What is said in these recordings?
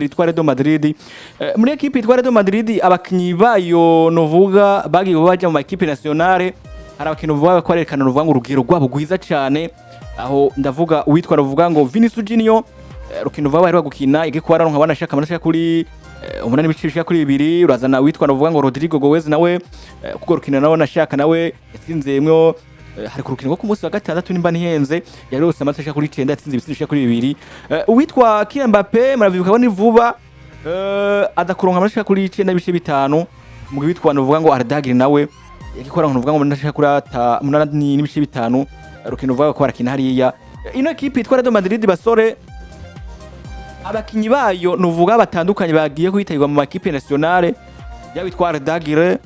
Yitwa Real Madrid. Muri ekipe yitwa Real Madrid, abakinyi bayo novuga bagiye baja mu makipe nationale, hari abakinyi bavuga ko barerekana novuga ngo urugero rwabo rwiza cyane. Aho ndavuga uwitwa novuga ngo Vinicius Junior. Rukino vuba bari gukina ige kuba aronka banashaka amanota kuri 8 n'ibice bishika kuri 2. Urazana uwitwa novuga ngo Rodrygo Goes nawe, kuko rukino nawe nashaka nawe yatsinzemwo, hari ku rukino rwo ku munsi wa gatandatu nimba ntihenze, yarose amanota ashika kuri 9, yatsinze ibitsindo bishika kuri 2. Uwitwa Kylian Mbappe muravibuka ko ni vuba, aza kuronka amanota ashika kuri 9.5. Mu witwa novuga ngo Arda Güler nawe yagikora novuga ngo amanota ashika kuri 8.5, rukino vuba ko barakina hariya. Ino ekipe yitwa Real Madrid, basore, abakinyi bayo nuvuga batandukanye bagiye kwitabirwa mu makipe nationale, yaba witwa Arda Güler,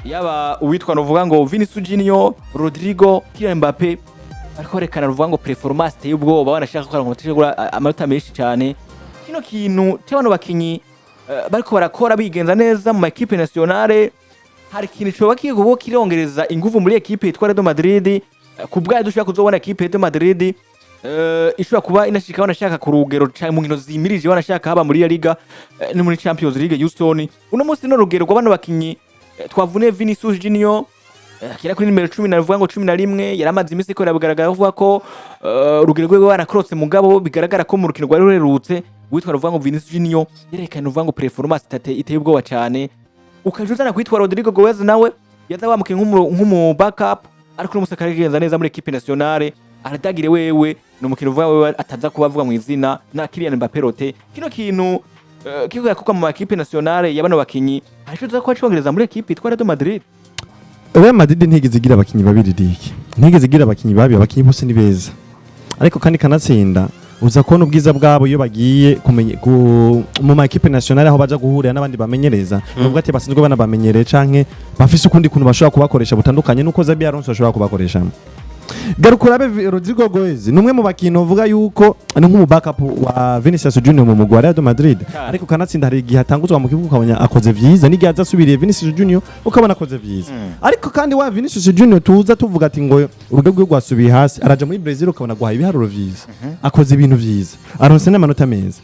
yaba uwitwa nuvuga ngo Vinicius Junior, Rodrygo, Kylian Mbappe, ariko barekana nuvuga ngo performance iteye ubwoba, banashaka ko amanota menshi cyane. Kino kintu cy'abano bakinyi bariko barakora bigenza neza mu makipe nationale, hari ikintu coba kigiye kuba kirongereza inguvu muri ekipe yitwa Real Madrid, ku bwayo dushobora kuzobona ekipe ya Real Madrid ishobora kuba inashika banashaka ku rugero canke mu nkino zimirije, banashaka haba muri La Liga no muri Champions League. Houston, uno munsi no rugero rwa bano bakinyi, twavune Vinicius Junior, akina kuri nimero 10 navuga ngo 11, yaramaze iminsi ko biragaragara kuvuga ko urugero rwe barakorotse, mugabo bigaragara ko mu rukino rwari ruherutse witwa ruvuga ngo Vinicius Junior yerekana uvuga ngo performance iteye ubwoba cyane. Ukaja uzana kwitwa Rodrygo Goes, nawe yaza wamukinye nk'umu backup, ariko uno musi akagenza neza muri equipe nationale. Arda Güler wewe ni umukino uvuga wewe ataza kuba avuga mu izina na Kylian Mbappe rote. Kino kintu kiko yakorwa mu makipe nationale ya bano bakinyi, hari ico kuba congereza muri equipe yitwa Real Madrid? Real Madrid ntigeze igira abakinyi babiri ligi, ntigeze igira abakinyi babi, abakinyi bose ni beza, ariko kandi kanatsinda uza kubona ubwiza bwabo iyo bagiye mu ma équipe nationale, aho baja guhurira n'abandi bamenyereza, nuvuga ati basanzwe banabamenyereye canke bafise ukundi kuntu bashobora kubakoresha butandukanye nuko Xabi Alonso ashobora kubakoreshamo. Garuka urabe Rodrygo Goes ni umwe mu bakintu uvuga yuko ni nk'umu backup wa Vinicius Junior mu mugwi wa Real Madrid, ariko kanatsinda hari igihe atanguzwa mu kibuga ukabona akoze vyiza, n'igihe aza asubiriye Vinicius Junior ukabona akoze vyiza. Ariko kandi wa Vinicius Junior tuza tuvuga ati ngo urugero rwe rwasubiye hasi, araja muri Brazil ukabona guhaye ibiharuro vyiza, akoze ibintu vyiza, aronse n'amanota meza.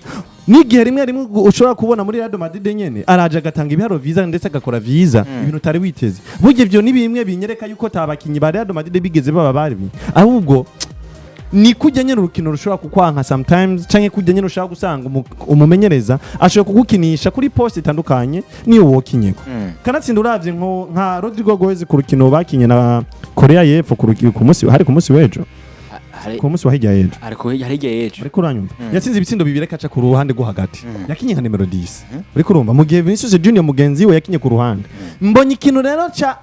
N'igihe rimwe rimwe ushobora kubona muri Real Madrid nyene araje agatanga ibiharuro vyiza ndetse agakora vyiza, ibintu utari witeze. Burya ivyo ni bimwe binyereka yuko ta bakinyi ba Real Madrid bigeze baba bari, ahubwo ni kujya nyene urukino rushobora kukwanka sometimes, canke kujya nyene ushobora gusanga umumenyereza ashobora kugukinisha kuri poste itandukanye niyo wokinyeko. Kanatsinda uravye nka Rodrygo Goes ku rukino bakinye na Korea y'Epfo ku munsi, hari ku munsi w'ejo, ku munsi wa hirya y'ejo. Ariko hari hirya y'ejo. Uriko uranyumva? Yatsinze ibitsindo bibiri akaca ku ruhande rwo hagati, yakinye nka nimero 10, uriko urumva? Mu gihe Vinicius Junior mugenzi we yakinye ku ruhande. Mbonye ikintu rero ca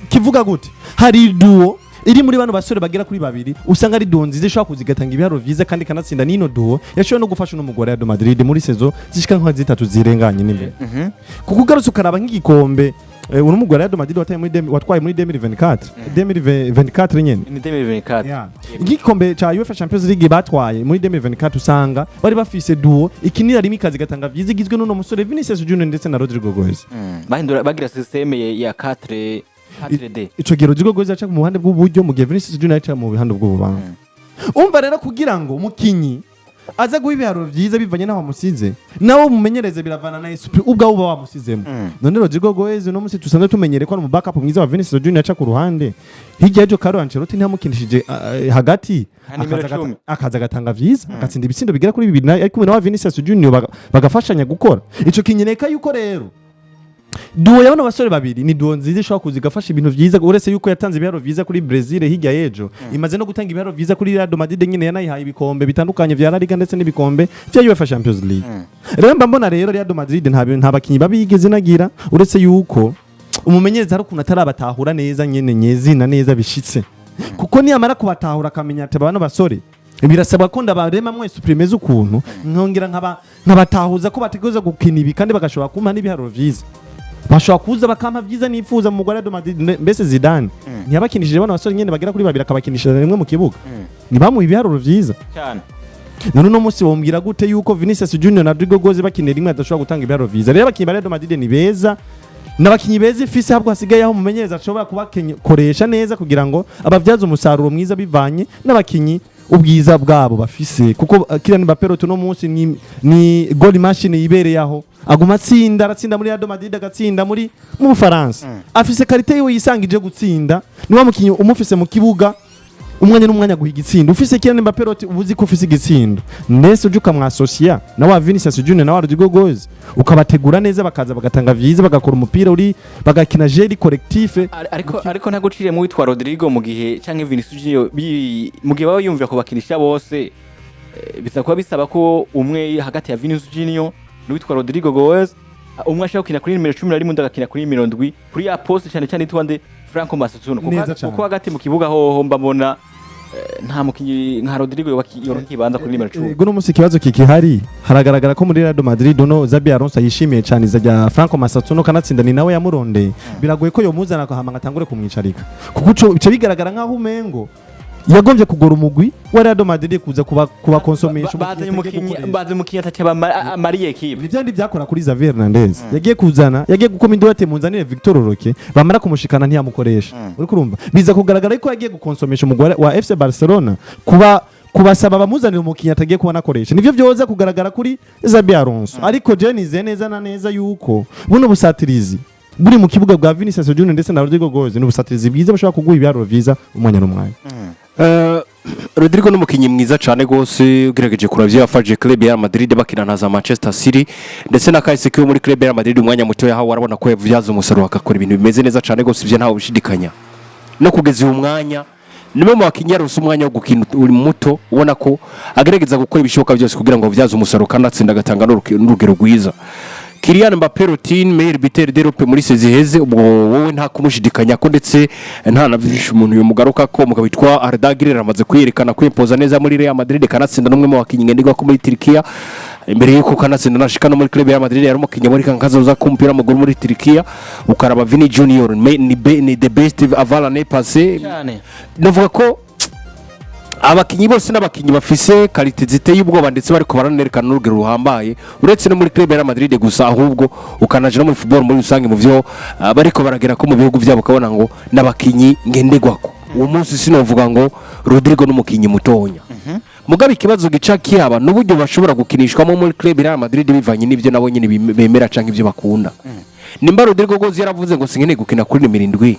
kivuga gute, hari duo iri muri bano basore bagera kuri babiri, usanga ari duo nziza ishobora kuza igatanga ibiharuro vyiza, kandi kanatsinda n'ino duo yashoboye no gufasha uno mugore wa Real Madrid muri saison zishika nka zitatu zirenganye n'imbere, kuko ugarutse ukaraba nk'igikombe, uno mugore wa Real Madrid watwaye muri 2024, 2024 nyene. Ni 2024. Yeah. Igikombe cha UEFA Champions League batwaye muri 2024, usanga bari bafise duo ikinira rimwe ikazi gatanga vyiza, igizwe n'uno musore Vinicius Junior ndetse na Rodrygo Goes. Bahindura bagira système ya 4 4D. Ico gihe Rodrygo Goes yaca mu ruhande bw'uburyo, mu gihe Vinicius Junior yaca mu ruhande bw'ububamfu. Umva rero, kugira ngo umukinyi aza guha ibiharuro vyiza bivanye n'aho wamusize, nawe umumenyereze biravana na esprit ubwawe uba wamusizemo. None Rodrygo Goes uno musi tusanzwe tumenyereye ko ari umu backup mwiza wa Vinicius Junior aca ku ruhande, hirya y'ejo Carlo Ancelotti ntiyamukinishije hagati, Nka nimero 10. Akaza agatanga vyiza, agatsinda ibitsindo bigera kuri 2 ari kumwe na wa Vinicius Junior, bagafashanya gukora. Ico kinyereka yuko rero duo ya bano basore babiri ni duo nziza ishobora kuza igafasha ibintu vyiza. Uretse yuko yatanze ibiharuro vyiza kuri Brazil hirya y'ejo, imaze no gutanga ibiharuro vyiza kuri Real Madrid nyine yanayihaye ibikombe bitandukanye vya La Liga ndetse n'ibikombe vya UEFA Champions League. Rero mba mbona rero Real Madrid nta bakinyi babi yigeze inagira, uretse yuko umumenyereza hari ukuntu atarabatahura neza nyene nyezina neza bishitse, kuko niyamara kubatahura akamenya ati bano basore birasabwa ko ndabarema mwese suprimeze ukuntu, nkongera nkabatahuza ko bategerezwa gukina ibi kandi bagashobora kumpa n'ibiharuro vyiza, bashobora kuza bakampa vyiza nifuza mu mugore wa Real Madrid. Mbese Zidane ntiyabakinishije bano basore nyene bagera kuri babiri, akabakinisha rimwe mu kibuga, ntibamuha ibiharuro vyiza? Cyane. None uno munsi wombwira gute yuko Vinicius Junior na Rodrygo Goes bakinira rimwe adashobora gutanga ibiharuro vyiza? Rero abakinyi ba Real Madrid ni beza, n'abakinyi beza ifise, ahubwo hasigaye aho umumenyereza ashobora kubakoresha neza kugira ngo ababyaze umusaruro mwiza bivanye n'abakinyi. Ubwiza bwabo bafise, kuko Kylian Mbappé tuno munsi ni goal machine yibereye aho, aguma atsinda, aratsinda muri Real Madrid, agatsinda mu Bufaransa. Afise qualité yiwe yisangije gutsinda. Ni wa mukinyi umufise mu kibuga umwanya n'umwanya guha igitsindo. Ufise Kylian Mbappé roti, ubuzi ko ufise igitsindo. Ndetse uje ukamwasocia na wa Vinicius Junior na wa Rodrygo Goes, ukabategura neza, bakaza bagatanga vyiza, bagakora umupira uri, bagakina jeu collectif. Ariko ntaguciriyemo witwa Rodrygo mu gihe canke Vinicius Junior mu gihe baba yumvira kubakinisha bose, biza kuba bisaba ko umwe hagati ya Vinicius Junior n'uwitwa Rodrygo Goes, umwe ashaka gukina kuri nimero 11, undi agakina kuri nimero 7, kuri ya poste cyane cyane yitwa nde, Franco Mastantuono, Neza cane. Kuko hagati mu kibuga hoho mbabona nta mukinyi nka Rodrygo yoronka ikibanza kuri nimero 10. Guno munsi ikibazo kikihari, haragaragara ko muri Real Madrid uno Xabi Alonso yishimiye cyane iza rya Franco Mastantuono, kanatsinda ni nawe yamurondeye. Biragoye ko yomuzana hama ngo atangure kumwicarika, kuko ico bigaragara nkaho umengo yagombye kugora umugwi wa Real Madrid kuza kuba kubakonsomisha. Bazanye umukinyi, bazanye umukinyi ataca amariye ekipe. Ni byandi byakora kuri Xavi Hernandez. Yagiye kuzana, yagiye gukoma induru ati: "Munzanire Victor Roque." Bamara kumushikana ntiyamukoresha. Uri kurumva biza kugaragara ko yagiye gukonsomesha umugwi wa FC Barcelona, kuba kubasaba bamuzanira umukinyi atagiye kubona akoresha. Nivyo byoza kugaragara kuri Xabi Alonso. Ariko je nizeye neza na neza yuko buno busatirizi buri mu kibuga bwa Vinicius Junior ndetse na Rodrygo Goes ni ubusatirizi bwiza bushobora kuguha ibiharuro vyiza umwanya n'umwanya. Rodrygo ni umukinnyi mwiza cyane rwose. Ugerageje kuraba ibyo yafashije club ya Real Madrid bakina na za Manchester City, ndetse na kahise kiwe muri club ya Real Madrid, umwanya muto yahawe arabona ko yabyaza umusaruro, agakora ibintu bimeze neza cyane rwose. Ibyo ntawe ubishidikanya. No kugeza uyu mwanya nimwe mu bakinnyi yarose umwanya wo gukina uri muto, ubona ko agerageza gukora ibishoboka byose kugira ngo abyaze umusaruro, kandi atsinda, agatanga n'urugero rwiza. Kylian Mbappé Lottin, meilleur buteur d'Europe muri saison iheze, ubwo wowe nta kumushidikanya ko, ndetse nta na byinshi umuntu yomugaruka ko. Umugabo witwa Arda Güler amaze kwiyerekana, kwimpoza neza muri Real Madrid, kanatsinda, n'umwe mu bakinnyi ngenderwa ko muri Turkiya. Imbere yuko kanatsinda nashika no muri club ya Madrid, yari umukinnyi muri kankazoza k'umupira w'amaguru muri Turkiya. Ukaraba Vini Junior, ni the best avant l'année passée. Cyane. Navuga ko abakinnyi bose n'abakinnyi bafise qualité ziteye ubwoba, ndetse bariko baranerekana n'urugero ruhambaye, uretse no muri club ya Real Madrid gusa, ahubwo ukanaja no muri football muri rusange, mu vyo bariko baragera ko mu bihugu byabo, ukabona ngo n'abakinnyi ngenderwako. Uwo munsi sinovuga ngo Rodrygo n'umukinnyi mutonya. Mugabe ikibazo gica kihaba n'uburyo bashobora gukinishwamo muri club ya Real Madrid, bivanye n'ibyo nabo nyine bemera canke ibyo bakunda. Nimba Rodrygo Goes yaravuze ngo: "Sinkeneye gukina kuri nimero 7,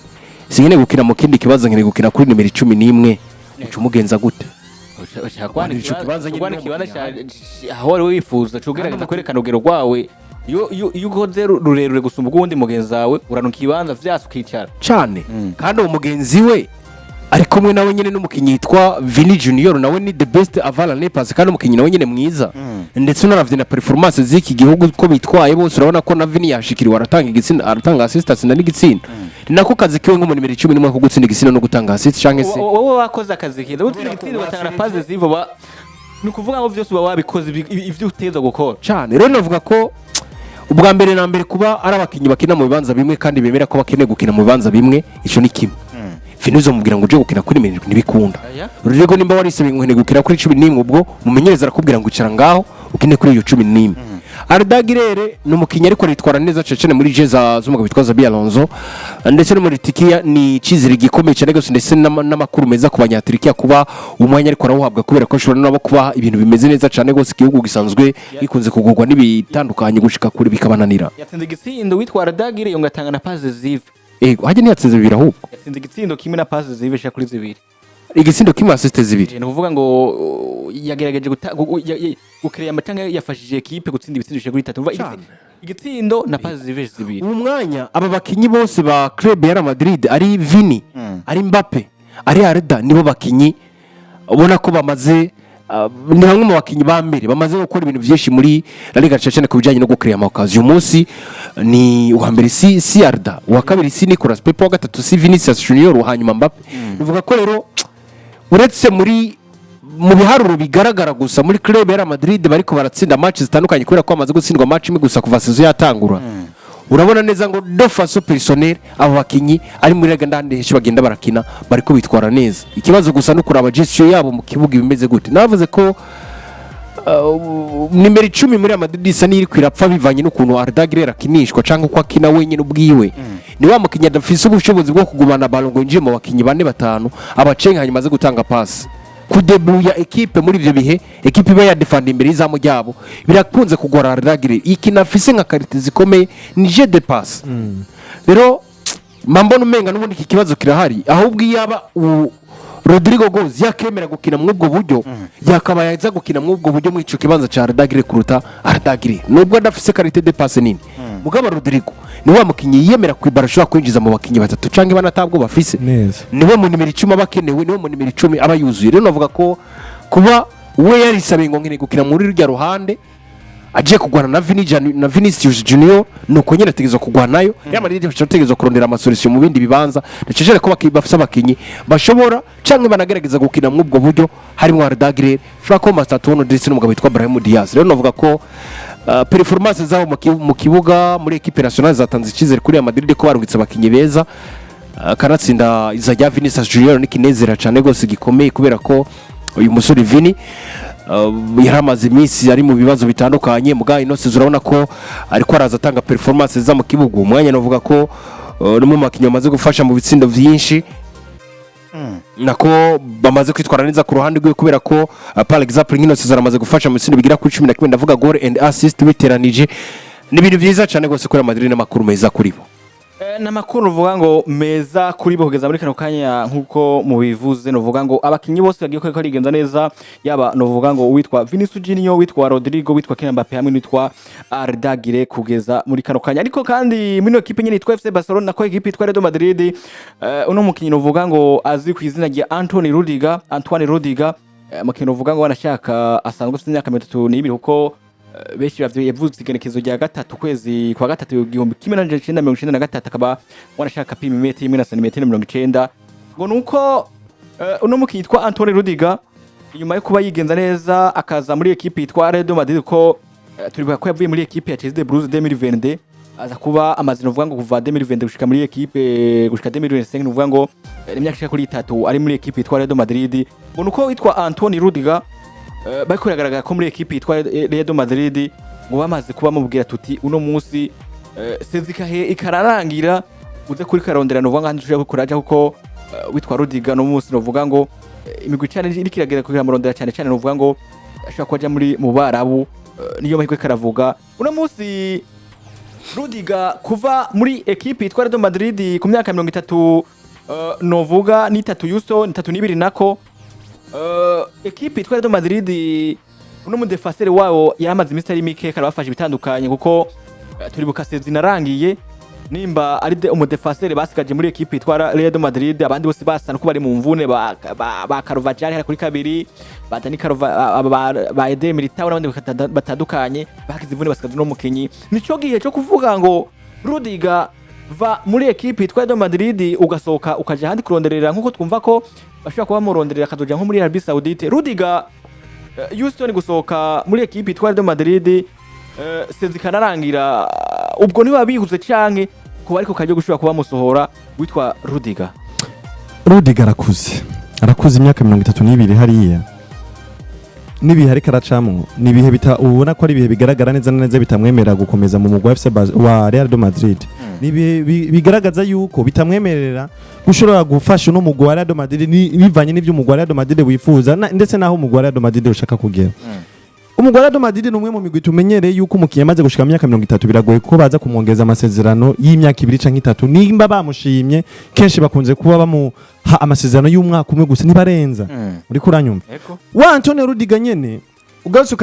sinkeneye gukina mu kindi kibazo, nkeneye gukina kuri nimero 11," uca umugenza gute? Ushaka kwana Ico kibanza nyine kwana niho ikibanza umukinnyi aho wari wifuza, cugerageza kwerekana urugero rwawe. Iyo ukoze rurerure gusumba urw'uwundi mugenzi wawe, uranuka ikibanza vyase ukicara. Cane. Kandi uwo mugenzi we ari kumwe nawe nyine n'umukinnyi yitwa Vini Junior, nawe ni the best avant l'année passée, kandi umukinnyi nawe nyine mwiza. Ndetse unaravye na performance z'iki gihugu ko bitwaye bose, urabona ko na Vini yashikiriwe, aratanga igitsinda, aratanga assist, atsinda n'igitsinda. Ni nako kazi kiwe nk'umu nimero 11, ko gutsinda igitsinda no gutanga assist canke se Wowe wakoze akazi keza, utsinda igitsinda, ugatanga na passe zivo, ni ukuvuga ngo vyose uba wabikoze ivyo utegerezwa gukora. Cane. Rero navuga ko ubwa mbere na mbere kuba ari abakinnyi bakina mu bibanza bimwe, kandi bemera ko bakeneye gukina mu bibanza bimwe, ico ni kimwe. Vini uzomubwira ngo uje gukina kuri nimero, ntibikunda. Aya. Rodrygo nimba warisabye ngo nkeneye gukina kuri 11, ubwo mumenyereza arakubwira ngo icara ngaho ukine kuri iyo 11. Arda Güler ni umukinnyi ariko aritwara neza cyane cyane muri jeu z'umugabo witwa Xabi Alonso, ndetse no muri Turkiya ni icyizere gikomeye cyane rwose, ndetse n'amakuru meza ku Banyaturikiya kuba umwanya ariko arawuhabwa, kubera ko ashobora nabo kuba ibintu bimeze neza cyane rwose. Igihugu gisanzwe gikunze kugurwa n'ibitandukanye, gushika kure bikabananira. Yatsinze igitsindo witwa Arda Güler, yonga atanga na passe zive. Ego, hajya ntiyatsinze bibiri ahubwo? Yatsinze igitsindo kimwe na passe zive ishaka kuri zibiri. Igitsindo kimwe, assist zibiri. Ni ukuvuga ngo yagerageje gukereya amatanga, yafashije ekipe gutsinda ibitsindo bishika kuri bitatu. Umva, igitsindo na passe zive zibiri. Ubu mwanya aba bakinyi bose ba club ya Real Madrid, ari Vini, ari Mbappe, ari Arda, nibo bakinyi ubona ko bamaze ni bamwe mu bakinyi ba mbere bamaze gukora ibintu byinshi muri La Liga, cyane ku bijyanye no gucreya ama occasion. Uyu munsi ni uwa mbere si Arda, uwa kabiri si Nicolas Pepe, uwa gatatu si Vinicius Junior, uwa hanyuma Mbappe. Bivuga ko rero uretse muri mu biharuro bigaragara gusa muri club ya Real Madrid bariko baratsinda match zitandukanye, kubera ko bamaze gutsindwa match imwe gusa kuva saison yatangura, urabona neza ngo de façon personnelle abo bakinyi ari muri Liga ndandi henshi bagenda barakina bariko bitwara neza. Ikibazo gusa no kuraba gestion yabo mu kibuga ibimeze gute. Navuze ko nimero 10 muri Real Madrid isa n'iri kwirapfa, bivanye n'ukuntu Arda Güler akinishwa cyangwa uko akina wenyine ubwiwe. Ni wa mukinnyi adafise ubushobozi bwo kugumana ballon ngo yinjiye mu bakinyi bane, batanu, abacenga, hanyuma aze gutanga pasi. Kudebuya ekipe muri ivyo bihe ekipe iba yadefanda imbere y'izamu ryabo birakunze kugora Arda Güler. Ikintu afise nka qualité zikomeye ni jeu de passe. Rero mbona umenga n'ubundi iki kibazo kirahari, ahubwo iyaba Rodrygo Goes yakemera gukina muri ubwo buryo, yakabaye aza gukina muri ubwo buryo muri ico kibanza ca Arda Güler kuruta Arda Güler, nubwo adafise qualité de passe nini. Mugabo Rodrygo ni wa mukinyi yiyemera kwibara, ashobora kwinjiza mu bakinyi batatu canke bane atabwo bafise. Neza. Niwe mu nimero 10 aba akenewe, niwe mu nimero 10 aba yuzuye. Rero navuga ko kuba we yarisabiye ngo nkeneye gukina muri rurya ruhande, agiye kurwana na Vini na Vinicius Junior, nuko nyine ategerezwa kurwanayo. Real Madrid ategerezwa kurondera ama solution mu bindi bibanza, ndacecere ko bafise abakinyi bashobora canke banagerageza gukina muri ubwo buryo, harimo Arda Güler, Franco Mastantuono ndetse n'umugabo witwa Brahim Diaz. Rero navuga ko performance zabo mu kibuga muri équipe nationale zatanze icyizere kuri Real Madrid ko barungitse abakinyi beza. Kanatsinda iza rya Vinicius Junior n'ikinezera cyane rwose gikomeye, kubera ko uyu musore Vini yari amaze iminsi ari mu bibazo bitandukanye. Muga ino saison urabona ko ariko araza atanga performance za mu kibuga. Umwanya navuga ko n'umwe mu bakinnyi bamaze gufasha mu bitsindo byinshi, nako bamaze kwitwara neza ku ruhande rwe, kubera ko par exemple nk'ino saison amaze gufasha mu bitsindo bigera kuri 11, ndavuga goal and assist biteranije. Ni ibintu byiza cyane rwose kuri Real Madrid n'amakuru meza kuri bo. N'amakuru uvuga ngo meza kuri bo kugeza muri kano kanya, nk'uko mubivuze, nuvuga ngo abakinyi bose bagiye ko rigenza neza, yaba nuvuga ngo uwitwa Vinicius Junior, witwa Rodrygo, witwa Kylian Mbappe hamwe n'uwitwa Arda Güler kugeza muri kano kanya. Ariko kandi muri ino ekipe nyene yitwa FC Barcelona, nako ekipe yitwa Real Madrid, uno mukinyi nuvuga ngo azwi ku izina rya Anthony Rudiger, Antoine Rudiger, mukinyi uvuga ngo wanashaka asanzwe afite imyaka 32, kuko benshi bavyo yavutse igenekezo rya 3 kwezi kwa gatatu 1993, akaba wanashaka apima imetero 1 na santimetero 90. Ngo nuko uno mukinyi yitwa Anthony Rudiger, inyuma yo kuba yigenza neza akaza muri ekipe yitwa Real Madrid, ko turibuka ko yavuye muri ekipe ya Chelsea de Blues 2022, aza kuba amaze novuga ngo kuva 2022 gushika muri ekipe gushika 2025, novuga ngo imyaka ishika kuri 3 ari muri ekipe yitwa Real Madrid. Ngo nuko witwa Anthony Rudiger, bariko biragaragara ko muri ekipe yitwa Real Madrid ngo bamaze kuba bamubwira tuti uno munsi saison ikahe ikararangira uze kuri karondera, novuga ngo ahandi ushobora kuraja, kuko witwa Rudiger no munsi novuga ngo imigwi cyane iriko iragera kugira murondera cyane cyane, novuga ngo ashobora kuba muri mu Barabu, niyo mahirwe karavuga. Uno munsi Rudiger kuva muri ekipe yitwa Real Madrid ku myaka 33, novuga ni 3 yuso ni 32 nako, ekipe yitwa Real Madrid, uno mu défenseur wabo yaramaze iminsi itari mike karabafasha ibitandukanye, kuko turibuka saison inarangiye nimba ari umu défenseur basigaje muri ekipe yitwa Real Madrid, abandi bose basa nuko bari mu mvune, ba Carvajal hera kuri kabiri, ba Dani Carva, ba Eder Militao n'abandi batandukanye bakize imvune, basigaje no mukinyi. Nico gihe cyo kuvuga ngo Rudiger va muri ekipe yitwa Real Madrid ugasohoka ukaja ahandi kuronderera, nkuko twumva ko bashobora kuba bamuronderera akazoja nko muri Arabie Saoudite. Rudiger, Houston, gusohoka muri ekipe yitwa Real Madrid saison ikanarangira, ubwo niba bihuse canke kuba ariko kajya gushobora kuba musohora witwa Rudiger? Rudiger arakuze, arakuze, imyaka 32 hariya. N'ibihe ariko aracamwo ni ibihe bita ubona ko ari ibihe bigaragara neza na neza bitamwemerera gukomeza mu mugwi wa FC wa Real de Madrid. Ni ibihe bigaragaza yuko bitamwemerera gushobora gufasha uno mugwi wa Real de Madrid bivanye n'ivyo umugwi wa Real de Madrid wifuza ndetse n'aho umugwi wa Real de Madrid ushaka kugera. Umugwi wa Real Madrid ni umwe mu migwi tumenyereye yuko umukinnyi amaze gushika mu myaka 30 biragoye ko baza kumwongeza amasezerano y'imyaka 2 canke 3. Nimba bamushimye, kenshi bakunze kuba bamuha amasezerano y'umwaka umwe gusa, ntibarenza. Uriko uranyumva? Eko. Wa Antonio Rudiger nyene ugarutse.